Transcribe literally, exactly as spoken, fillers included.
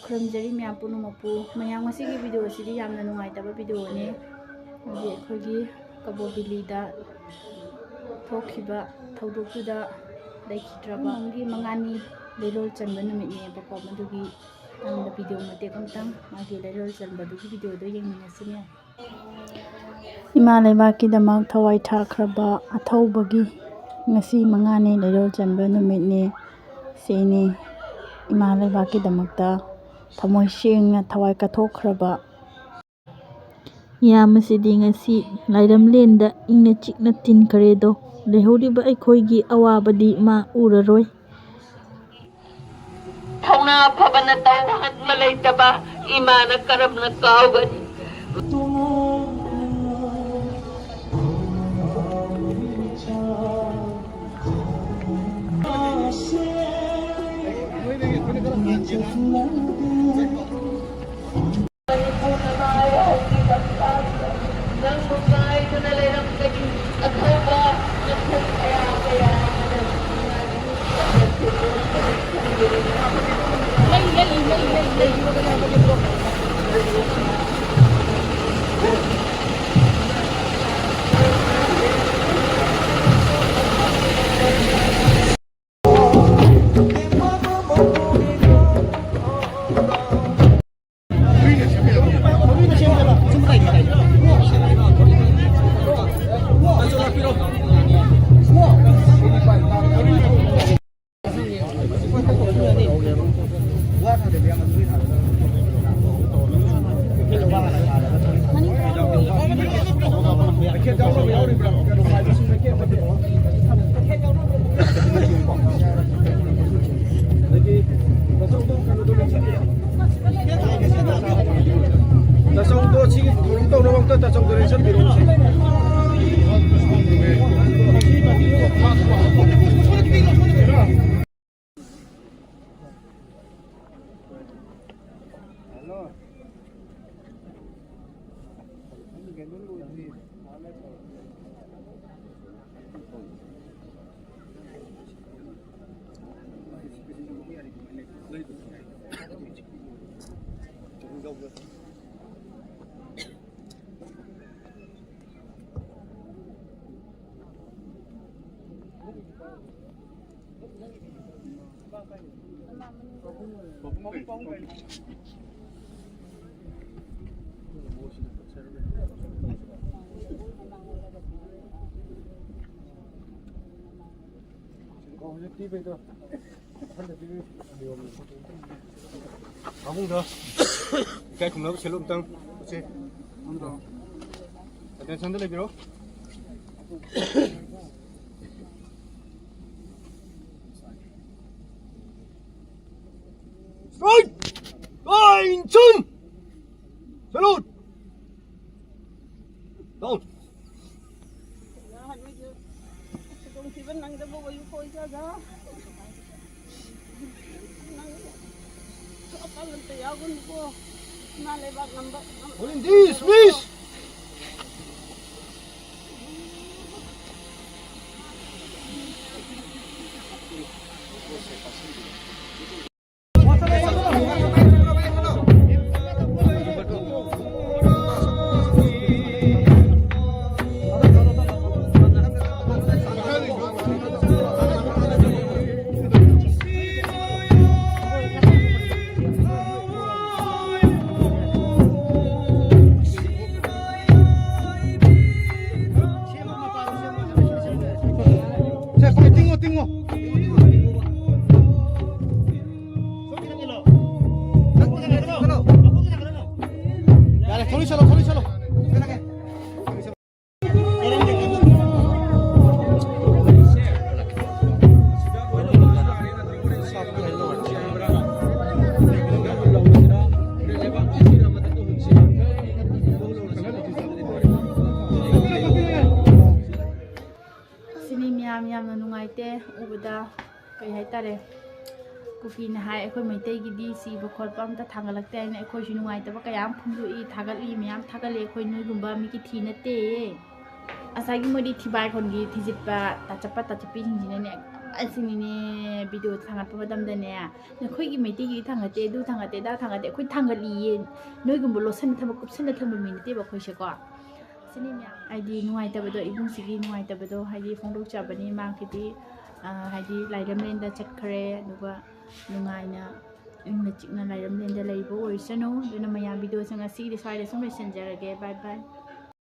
ꯈꯨꯔꯨꯝꯖꯔꯤ ꯃꯌꯥꯝ ꯄꯨꯝꯅꯃꯛꯄꯨ꯫ ꯃꯌꯥꯝ, ꯉꯁꯤꯒꯤ ꯚꯤꯗꯤꯑꯣ ꯑꯁꯤꯗꯤ ꯌꯥꯝꯅ ꯅꯨꯡꯉꯥꯏꯇꯕ ꯚꯤꯗꯤꯑꯣꯅꯤ꯫ ꯍꯥꯏꯗꯤ ꯑꯩꯈꯣꯏꯒꯤ ꯀꯕꯣ ꯕꯤꯂꯤꯗ ꯊꯣꯛꯈꯤꯕ ꯊꯧꯗꯣꯛꯇꯨꯗ ꯂꯩꯈꯤꯗ꯭ꯔꯕ ꯏꯃꯨꯡꯒꯤ ꯃꯉꯥꯅꯤ ꯂꯩꯔꯣꯜ ꯆꯟꯕ ꯅꯨꯃꯤꯠꯅꯦꯕꯀꯣ꯫ ꯃꯗꯨꯒꯤ ꯃꯇꯥꯡꯗ ꯚꯤꯗꯤꯑꯣ ꯃꯇꯦꯛ ꯑꯃꯇꯪ, ꯃꯥꯒꯤ ꯂꯩꯔꯣꯜ ꯆꯟꯕꯗꯨꯒꯤ ꯚꯤꯗꯤꯑꯣꯗꯣ ꯌꯦꯡꯃꯤꯟꯅꯁꯤ ꯃꯌꯥꯝ꯫ ꯏꯃꯥ ꯂꯩꯕꯥꯛꯀꯤꯗꯃꯛ ꯊꯋꯥꯏ ꯊꯥꯈ꯭ꯔꯕ ꯑꯊꯧꯕꯒꯤ ꯉꯁꯤ ꯃꯉꯥꯅꯤ ꯂꯩꯔꯣꯜ ꯆꯟꯕ ꯅꯨꯃꯤꯠꯅꯤ꯫ ꯁꯤꯅꯤ ꯏꯃꯥ ꯂꯩꯕꯥꯛꯀꯤꯗꯃꯛꯇ ꯊꯃꯣꯏ ꯁꯦꯡꯅ ꯊꯋꯥꯏ ꯀꯠꯊꯣꯛꯈ꯭ꯔꯕ꯫ ꯏꯌꯥꯝꯕꯁꯤꯗꯤ ꯉꯁꯤ ꯂꯥꯏꯔꯝꯂꯦꯟꯗ ꯏꯪꯅ ꯆꯤꯛꯅ ꯇꯤꯟꯈ꯭ꯔꯦꯗꯣ꯫ ꯂꯩꯍꯧꯔꯤꯕ ꯑꯩꯈꯣꯏꯒꯤ ꯑꯋꯥꯕꯗꯤ ꯃꯥ ꯎꯔꯔꯣꯏ꯫ ꯊꯧꯅꯥ ꯐꯕꯅ ꯇꯧꯍꯟꯕ ꯂꯩꯇꯕ ꯏꯃꯥꯅ ꯀꯔꯝꯅ ꯀꯥꯎꯒꯅꯤ? ꯇꯥꯆꯧꯗꯣ ꯁꯤꯒꯤ ꯊꯧꯔꯝ ꯇꯧꯅꯕ ꯑꯝꯇ ꯇꯥꯆꯧꯗ ꯂꯦꯡꯁꯟꯕꯤꯔꯛꯑꯣ꯫ ꯄꯥꯕꯨꯡꯗꯣ ꯏꯀꯥꯏ ꯈꯨꯝꯅꯕ ꯁꯦꯂꯨꯠ ꯑꯝꯇꯪ ꯎꯠꯁꯤ꯫ ꯑꯦꯇꯦꯟꯁꯟꯗ ꯂꯩꯕꯤꯔꯣ꯫ Strike! Attention! Salute! Down! ꯈꯨꯗꯣꯡꯊꯤꯕ ꯅꯪꯗꯕ ꯑꯣꯏꯌꯨꯀꯣ ꯏꯆꯥꯗ꯫ ꯅꯪ ꯑꯀꯜ ꯑꯝꯇ ꯌꯥꯎꯒꯅꯨꯀꯣ꯫ ꯏꯃꯥ ꯂꯩꯕꯥꯛ ꯉꯝꯕ ꯉꯝ- Dismiss! ꯁꯦ, ꯁꯦ, ꯇꯤꯡꯉꯣ, ꯇꯤꯡꯉꯣ꯫ ꯌꯥꯔꯦ, ꯊꯣꯛꯂꯛꯁꯜꯂꯣ, ꯊꯣꯛꯂꯛꯁꯜꯂꯣ꯫ ꯁꯤꯅꯤ ꯃꯌꯥꯝ, ꯌꯥꯝꯅ ꯅꯨꯡꯉꯥꯏꯇꯦ ꯎꯕꯗ꯫ ꯀꯩ ꯍꯥꯏꯇꯥꯔꯦ, ꯀꯨꯀꯤꯅ ꯍꯥꯏ ꯑꯩꯈꯣꯏ ꯃꯩꯇꯩꯒꯤꯗꯤ ꯁꯤꯕ ꯈꯣꯠꯄ ꯑꯝꯇ ꯊꯥꯡꯒꯠꯂꯛꯇꯦ ꯍꯥꯏꯅ꯫ ꯑꯩꯈꯣꯏꯁꯨ ꯅꯨꯡꯉꯥꯏꯇꯕ ꯀꯌꯥ ꯑꯃ ꯐꯣꯡꯗꯣꯛꯏ, ꯊꯥꯒꯠꯂꯤ, ꯃꯌꯥꯝ ꯊꯥꯒꯠꯂꯤ꯫ ꯑꯩꯈꯣꯏ ꯅꯣꯏꯒꯨꯝꯕ ꯃꯤꯒꯤ ꯊꯤ ꯅꯠꯇꯦꯌꯦ꯫ ꯉꯁꯥꯏꯒꯤ ꯃꯣꯏꯗꯤ ꯊꯤꯕꯥꯏ ꯈꯣꯟꯒꯤ ꯊꯤꯖꯤꯠꯄ ꯇꯥꯆꯠꯄ ꯇꯥꯆꯠꯄꯤꯁꯤꯡꯁꯤꯅꯅꯦ, ꯑꯁꯤꯅꯤꯅꯦ, ꯚꯤꯗꯤꯑꯣ ꯊꯥꯡꯒꯠꯄ ꯃꯇꯝꯗꯅꯦ, ꯅꯈꯣꯏꯒꯤ ꯃꯩꯇꯩꯒꯤ ꯊꯥꯡꯒꯠꯇꯦ, ꯑꯗꯨ ꯊꯥꯡꯒꯠꯇꯦ, ꯑꯗꯥ ꯊꯥꯡꯒꯠꯇꯦ, ꯑꯩꯈꯣꯏ ꯊꯥꯡꯒꯠꯂꯤꯌꯦ꯫ ꯅꯣꯏꯒꯨꯝꯕ ꯂꯣꯠꯁꯟꯅ ꯊꯝꯕ, ꯀꯨꯞꯁꯟꯅ ꯊꯝꯕ ꯃꯤ ꯅꯠꯇꯦꯕ ꯑꯩꯈꯣꯏꯁꯦꯀꯣ꯫ ꯁꯤꯅꯤ ꯃꯌꯥꯝ ꯍꯥꯏꯗꯤ ꯅꯨꯡꯉꯥꯏꯇꯕꯗꯣ, ꯏꯕꯨꯡꯁꯤꯒꯤ ꯅꯨꯡꯉꯥꯏꯇꯕꯗꯣ ꯍꯥꯏꯗꯤ ꯐꯣꯡꯗꯣꯛꯆꯕꯅꯤ꯫ ꯃꯥꯒꯤꯗꯤ ꯍꯥꯏꯗꯤ ꯂꯥꯏꯔꯝꯂꯦꯟꯗ ꯆꯠꯈ꯭ꯔꯦ, ꯑꯗꯨꯒ ꯅꯨꯡꯉꯥꯏꯅ ꯏꯪꯅ ꯆꯤꯛꯅ ꯂꯥꯏꯔꯝꯂꯦꯟꯗ ꯂꯩꯕ ꯑꯣꯏꯁꯅꯨ꯫ ꯑꯗꯨꯅ ꯃꯌꯥꯝ, ꯚꯤꯗꯤꯑꯣꯁꯦ ꯉꯁꯤꯒꯤꯗꯤ ꯁ꯭ꯋꯥꯏꯗ ꯁꯨꯝ ꯂꯣꯏꯁꯤꯟꯖꯔꯒꯦ꯫ ꯕꯥꯏ ꯕꯥꯏ꯫